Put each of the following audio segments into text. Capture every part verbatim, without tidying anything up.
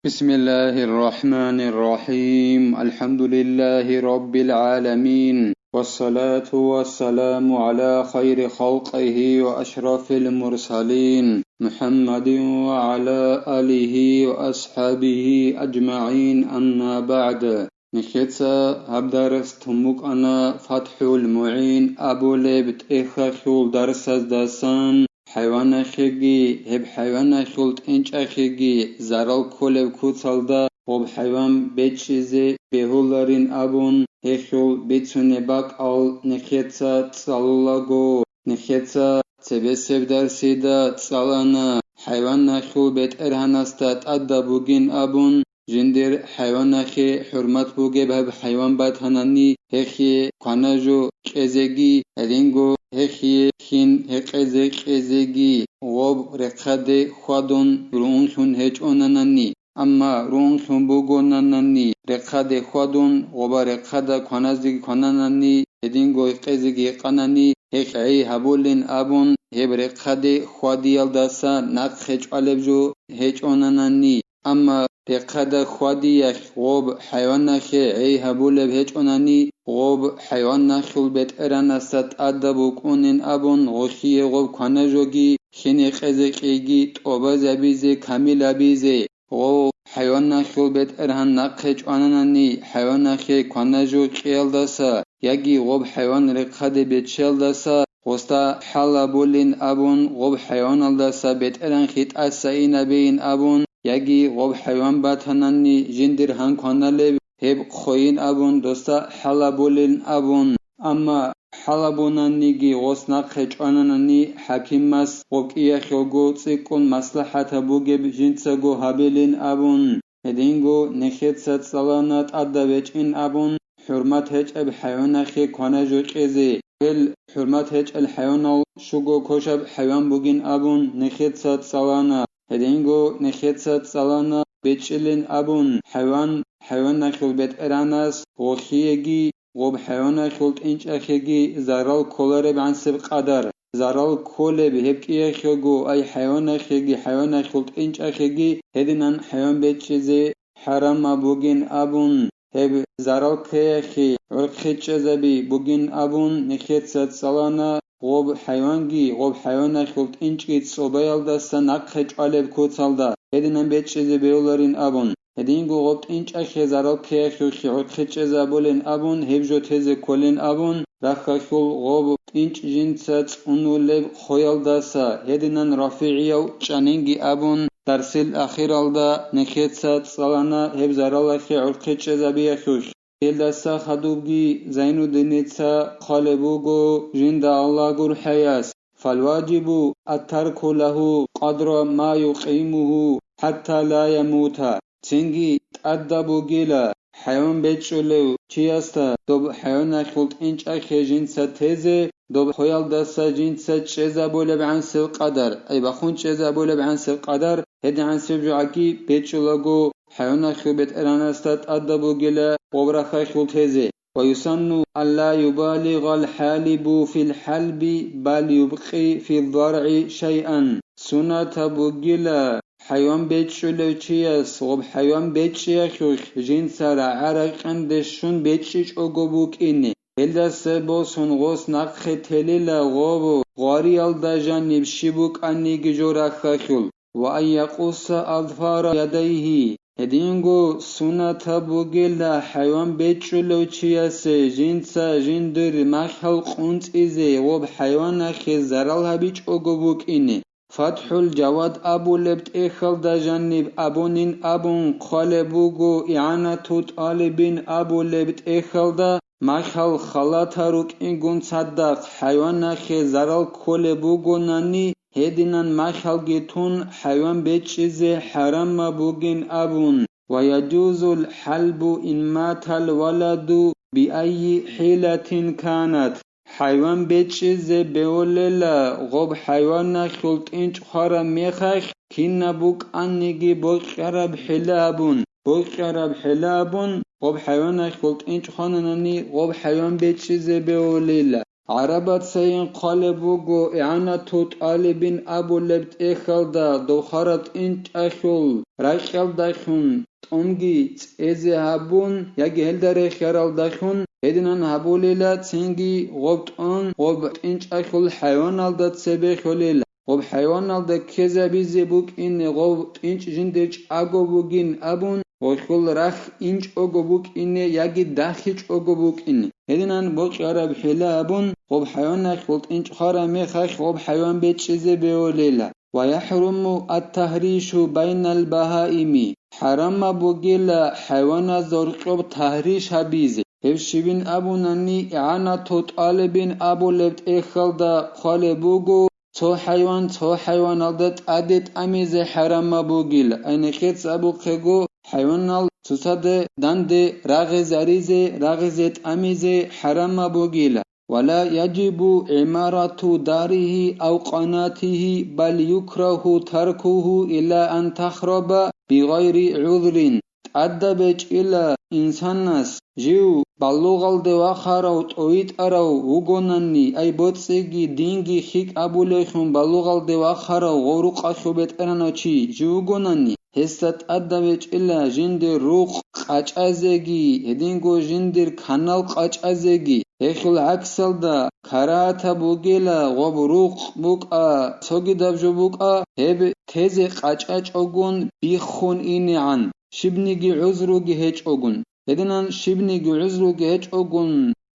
بسم الله الرحمن الرحيم. الحمد لله رب العالمين. والصلاة والسلام على خير خلقه وأشرف المرسلين محمد وعلى آله وأصحابه أجمعين. أما بعد. Нехеца гьаб дарс тун букӀана ФатхӀул МугӀин абулеб тӀехьалъул дарсаздасан, хӀайванахъеги, гьеб хӀайванахъул тӀинчӀахъеги зарал кколеб куцалда гъоб хӀайван бечӀчӀизе бегьуларин абун, гьелъул бицунеб бакӀал нехеца цӀалулаго, нехеца цебесеб дарсида цӀалана, хӀайванахъул бетӀергьанасда тӀадаб бугин абун, жиндир хӀайванахъе хӀурмат бугеб гьаб хӀайван батанани, гьехие кванажу кьезеги, гьединго гьехие хин гьекъезе кьезеги, гъоб рехъаде хьвадун руунлъун гьечӀонанани. Амма руунлъун бугонанани, рехъаде хьвадун, гъоба рехъада кваназеги квананани, гьединго гьекъезеги гьекъанани, гьекъ гӀей гьабулин абун, гьеб рехъаде хьвадиялдаса нахъе чӀвалеб жо гьечӀонанани. Амма рехъада хьвадиялъ гъоб хӀайванахъе гӀей гьабулеб гьечӀонани, гъоб хӀайванахъул бетӀергьанасда тӀадаб букӀунин абун, гъолъие гъоб кванажоги, хин гьекъезе кьейги тӀобазабизе, камилабизе, гъов хӀайванахъул бетӀергьан нахъе чӀвананани, хӀайванахъе кванажу кьиялдаса яги гъоб хӀайван рехъаде беччиялдаса гъосда хӀалабулин абун, гъоб хӀайваналдаса бетӀергьанлъи тӀаса инабейин абун, яги гъоб хӀайван батанани жиндир гьан кваналеб гьеб хъойин абун досда хӀалабулин абун. Амма хӀалабунаниги гъос нахъе чӀвананани, хӀакимас гъоб кӀиялъулго цӀикӀкӀун маслахӀатаб бугеб жинцаго гьабилин абун, гьединго нехеца цӀалана тӀадаб гьечӀин абун, хӀурмат гьечӀеб хӀайванахъе кванажу кьезе, гьел хӀурмат гьечӀел хӀайванал щуго кошаб хӀайван бугин абун нехеца цӀалана, гьединго нехеца цӀалана бечӀчӀилин абун хӀайван, хӀайванахъул бетӀергьанас гъолъиеги гъоб хӀайванахъул тӀинчӀахъеги зарал кколареб гӀансеб къадар, зарал кколеб гьеб кӀиялъулго, ай хӀайванахъеги хӀайванахъул тӀинчӀахъеги гьединан хӀайван бечӀчӀизе хӀарамаб бугин абун, гьеб зарал ккеялъе гӀурхъи чӀезаби бугин абун нехеца цӀалана, гъоб хӀайванги гъоб хӀайванахъул тӀинчӀги цӀобаялдаса нахъе чӀвалеб куцалда гьединан бечӀчӀизе бегьуларин абун. Гьединго гъоб тӀинчӀахъе зарал ккеялъухъе гӀурхъи чӀезабулин абун гьеб жо тезе кколин абун, рахьалъул гъоб тӀинчӀ жинца цӀунулеб хъоялдаса гьединан РафигӀияв чӀанинги абун, дарсил ахиралда нехеца цӀалана гьеб заралахъе гӀурхъи чӀезабиялъулъ. Гьелдаса хадубги Зайнуддиница хъвалеб буго жинда Аллагь гурхӀаяс: «Фалважибу аттарку лагьу къадра ма юкъимугьу хӀатта ла ямута». Цинги тӀадаб бугила хӀайван бечӀчӀулев чиясда доб хӀайванахъул тӀинчӀахъе жинца тезе, доб хъоялдаса жинца чӀезабулеб гӀансеб къадар, ай бахун чӀезабулеб гӀансеб къадар, гьедигӀансеб жо гӀаги бечӀчӀулаго, хӀайванахъул бетӀергьанасда тӀадаб бугила гъоб рахьалъул тезе. «Ва юсанну алла юбалигъал хӀалибу фил хӀалби, бал юбкъи фил заргӀи шайъан». Суннатаб бугила, хӀайван бечӀчӀулев чияс гъоб хӀайван бечӀчӀиялъулъ жинца рагӀа-ракьанде щун бечӀчӀичӀого букӀине. Гьелдаса босун гъос нахъе телила гъоб гъвариялда жаниб щиб букӀаниги жо рахьалъул. «Ва ан якъусса азфара ядайгьи». Гьединго суннатаб бугила хӀайван бечӀчӀулев чиясе жинца жиндир махьал къунцӀизе гъоб хӀайванахъе зарал гьабичӀого букӀине. «ФатхӀул Жавад» абулеб тӀехьалда жаниб абунин абун хъвалеб буго, «ИгӀанату ТӀалибин» абулеб тӀехьалда махьал халатал рукӀингун цадахъ хӀайванахъе зарал кколеб бугонани, гьединан махьалги тун хӀайван бечӀчӀизе хӀарамаб бугин абун, «Ва яжузул хӀалбу ин матал валаду биайи хӀилатин канат». ХӀайван бечӀчӀизе бегьулела гъоб хӀайванахъул тӀинчӀ хвараб мехалъ, кинаб букӀаниги бокьараб хӀила абун, бокьараб хӀила абун, гъоб хӀайванахъул тӀинчӀ хвананани, гъоб хӀайван бечӀчӀизе бегьулела. ГӀарабацайин хъвалеб буго, «ИгӀанату ТӀалибин» абулеб тӀехьалда дов хвараб тӀинчӀалъул ракьалдалъун тӀомги цӀезе гьабун, яги гьелда рехияралдалъун гьединан гьабулела, цинги гъоб тӀом гъоб тӀинчӀалъул хӀайваналда цебе холела. Гъоб хӀайваналда ккезабизе букӀине, гъоб тӀинчӀ жиндир чӀаго бугин абун, гъолъул рахь инчӀого букӀине яги дахичӀого букӀине. Гьединан бокьараб хӀила абун, гъоб хӀайваналъул тӀинчӀ хвараб мехалъ гъоб хӀайван бечӀчӀизе бегьулела. Ва яхӀруму ат-тагьришу байнал багьаими, хӀарамаб бугела хӀайваназда гьоркьоб тагьриш гьабизе. Гьеб щибин абунани, игӀанату тӀалибин абулеб тӀехьалда хъвалеб буго, цо хӀайван цо хӀайваналда тӀаде тӀамизе хӀарамаб бугел, гӀенеккец абухъего, хӀайванал цоцазда данде рагъизаризе, рагъизе тӀамизе хӀарамаб бугела. Ва ла яжибу гӀимарату даригьи ав къанатигьи, бал юкрагьу таркугьу илла ан тахраба бигъайри гӀузрин. ТӀадаб гьечӀила инсанас жив балугъалде вахарав тӀовитӀарав вугонани, ай боцӀиги динги хьикӀ абулевлъун балугъалде вахарав гъов рукъалъул бетӀергьанав чи жив вугонани, гьесда тӀадаб гьечӀила жиндир рукъ къачӀазеги, гьединго жиндир канал къачӀазеги. Гьелъул гӀаксалда карагьатаб бугела гъоб рукъ букӀа, цогидаб жо букӀа, гьеб тезе къачӀачӀогун биххун инегӀан, щибниги гӀузруги гьечӀогун. Гьединан щибниги гӀузруги гьечӀогун,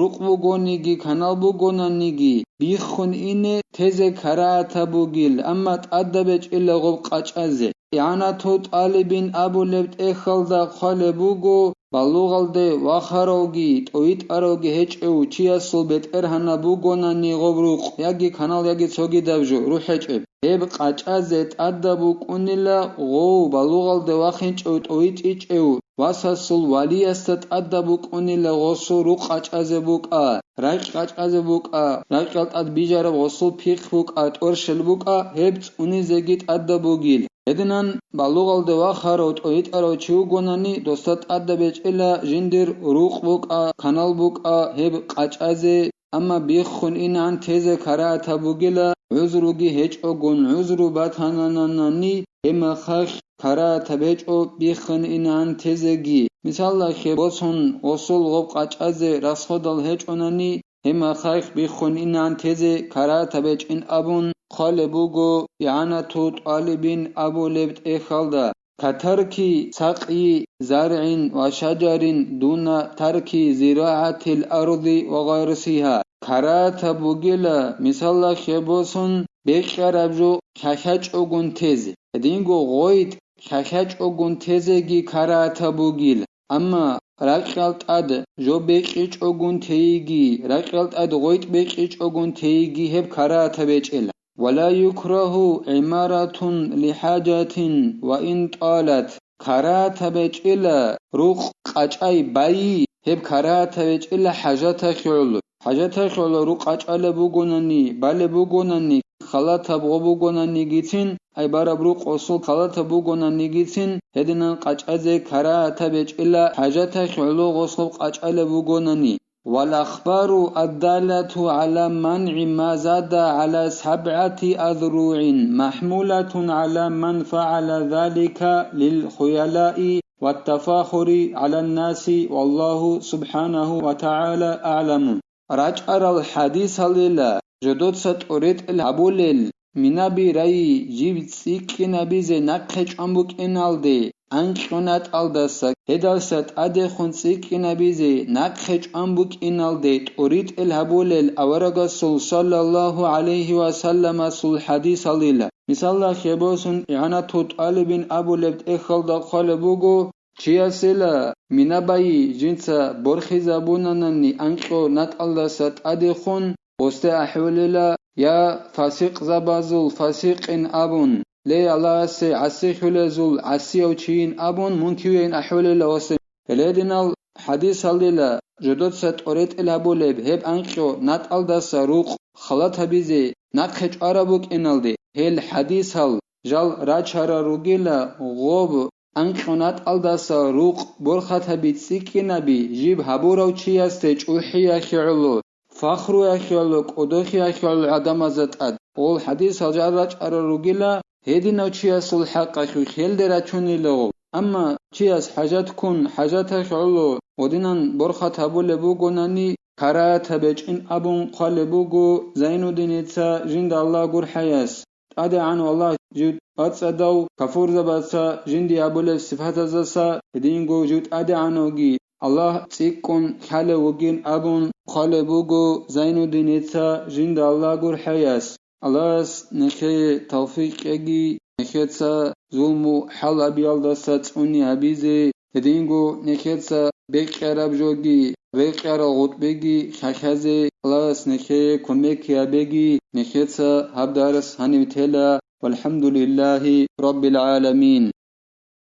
рукъ бугониги, канал бугонаниги, биххун ине тезе карагьатаб бугел, амма тӀадаб гьечӀила гъоб къачӀазе. ИгӀанату тӀалибин абулеб тӀехьалда хъвалеб буго, балугъалде вахаравги тӀовитӀаравги гьечӀев чиясул бетӀергьанаб бугонани гъоб рукъ, яги канал, яги цогидаб жо рухӀ гьечӀеб. Гьеб къачӀазе тӀадаб букӀунила гъов балугъалде вахинчӀев тӀовитӀичӀев васасул валиясда тӀадаб букӀунила гъосул рукъ къачӀазе букӀа, ракь къачӀазе букӀа, ракьал тӀад бижараб гъосул пихъ букӀа, тӀорщел букӀа, гьеб цӀунизеги тӀадаб бугил. Гьединан балугъалде вахарав тӀовитӀарав чи вугонани, досда тӀадаб гьечӀила жиндир рукъ букӀа, канал букӀа, гьеб къачӀазе, амма биххун инегӀан тезе карагьатаб бугела, гӀузруги гьечӀогун, гӀузру батананани, гьеб мехалъ карагьатаб гьечӀо биххун инегӀан тезеги. Мисалалъе босун, гъосул гъоб къачӀазе расходал гьечӀонани, гьеб мехалъ биххун инегӀан тезе карагьатаб гьечӀин абун хъвалеб буго игӀанату тӀалибин абулеб тӀехьалда. Катарки сакъи заргӀин ва шаджарин дуна тарки зирагӀатил арди ва гъарсиха. Карагьатаб бугела, мисалалъе босун, бекьараб жо хьахьачӀогун тезе, гьединго гъойтӀ хьахьачӀогун тезеги карагьатаб бугил. Амма ракьал тӀад жо бекьичӀогун тейиги, ракьал тӀад гъойтӀ бекьичӀогун тейиги гьеб карагьатаб гьечӀела. Ва ла юкрагьу гӀимаратун лихӀажатин ва ин тӀалат. Карагьатаб гьечӀела рукъ къачӀай байи, гьеб карагьатаб гьечӀела хӀажаталъе гӀоло. ХӀажаталъе гӀоло рукъ къачӀалеб бугонани, балеб бугонани, халатаб гъо бугонанигицин, ай бараб рукъ гъосул халатаб бугонанигицин, гьединан къачӀазе карагьатаб гьечӀела хӀажаталъе гӀоло гъосул къачӀалеб бугонани. Вал ахбару аддалату гӀала манъи ма зада гӀала сабгӀати азругӀин махӀмулатун гӀала ман фагӀала залика лил хуялаи ва тафахури гӀалан наси, валлагьу субхӀанагьу ва тагӀала агӀламу. РачӀарал хӀадисалила жодоца тӀоритӀел гьабулел, минаби райи жиб цӀикӀкӀинабизе нахъе чӀван букӀиналде, анкьго натӀалдаса, гьедалса тӀадехун цӀикӀкӀинабизе нахъе чӀван букӀиналде тӀоритӀел гьабулел аварагасул саллаллагьу гӀалайгьи ва салламасул хӀадисалила. Мисалалъе босун, игӀанату тӀалибин абулеб тӀехьалда хъвалеб буго, чиясила минабайи жинца борхизабунанани анкьго натӀалдаса тӀадехун, гъосде ахӀулела, я фасикъзабазул фасикъин абун, ле Аллагьасе гӀасихьулезул гӀасияв чийин абун, мункивейин ахӀулела гъосде. Гьелединал хӀадисалдила жодоца тӀоритӀел гьабулеб гьеб анкьго натӀалдаса рукъ халат гьабизе нахъе чӀвараб букӀиналде, гьел хӀадисал жал рачарал ругила гъоб анкьго натӀалдаса рукъ борхатаби цӀикӀкӀинаби жиб гьабурав чиясде чӀухӀиялъе гӀоло, фахруялъе гӀоло, кӀодохиялъе гӀоло гӀадамазда тӀад. Гъол хӀадисал жал рачӀарал ругила, гьединав чиясул хӀакъалъулъ хьелде рачуниларо. Амма чияс хӀажат ккун, хӀажаталъ гӀоло гьединан борхат гьабулеб бугонани, карагьатаб гьечӀин абун хъвалеб буго Зайнуддиница жинда Аллагь гурхӀаяс. ТӀадегӀанав Аллагь жив вацӀцӀадав кафурзабаца жинди абулеб сипатаздаса гьединго жив ТӀадегӀанавги, Аллагь цӀикӀкӀун лъалев вугин абун хъвалеб буго Зайнуддиница жинда Аллагь гурхӀаяс. Аллагьас нехее тавфикъ кьеги, нехеца зулму хӀал абиялдаса цӀуни гьабизе, гьединго нехеца бекьараб жоги, бекьарал гъутӀбиги хьахьазе Аллагьас нехее кумек гьабеги, нехеца гьаб дарс гьанив тела. Валхамдулиллагьи раббил гӀаламин.